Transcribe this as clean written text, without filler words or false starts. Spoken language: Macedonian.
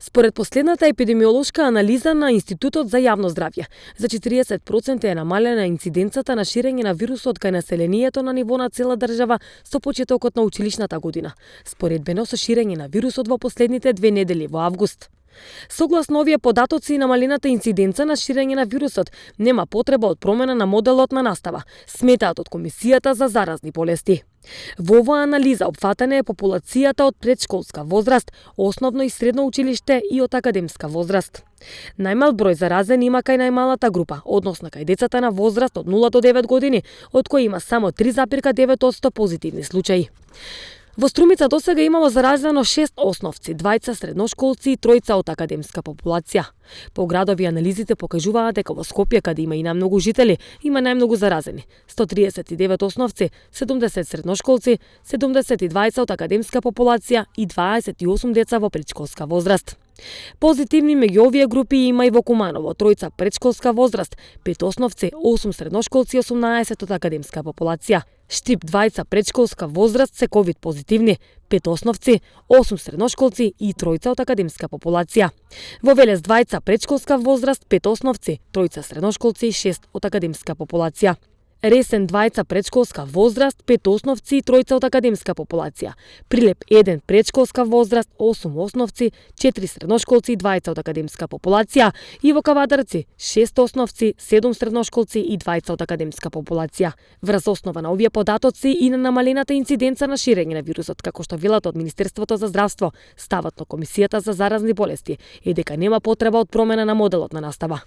Според последната епидемиолошка анализа на Институтот за јавно здравје, за 40% е намалена инциденцата на ширење на вирусот кај населението на ниво на цела држава со почетокот на училишната година, споредбено со ширење на вирусот во последните 2 недели во август. Согласно овие податоци, намалената инциденца на ширење на вирусот нема потреба од промена на моделот на настава, сметаат од Комисијата за заразни болести. Во оваа анализа опфатена е популацијата од предшколска возраст, основно и средно училиште и од академска возраст. Најмал број заразени има кај најмалата група, односно кај децата на возраст од 0 до 9 години, од кои има само 3,9% позитивни случаи. Во Струмица досега имало заразено 6 основци, 2 средношколци и 3 од академска популација. По градови анализите покажуваат дека во Скопје, каде има и најмногу жители, има најмногу заразени. 139 основци, 70 средношколци, 72 од академска популација и 28 деца во предшколска возраст. Позитивни меѓу овие групи има и во Куманово, 3 предшколска возраст, 5 основци, 8 средношколци и 18 од академска популација. Штип 2 предшколска возраст се ковид позитивни, 5 основци, 8 средношколци и 3 од академска популација. Во Велес 2 предшколска возраст, 5 основци, 3 средношколци и 6 од академска популација. Ресен 2 предшколска возраст, 5 основци и 3 од академска популација. Прилеп 1 предшколска возраст, 8 основци, 4 средношколци и 2 од академска популација. И во Кавадарци 6 основци, 7 средношколци и 2 од академска популација. Врз основа на овие податоци и на намалената инциденца на ширење на вирусот, како што велат од Министерството за здравство, ставот на Комисијата за заразни болести е дека нема потреба од промена на моделот на настава.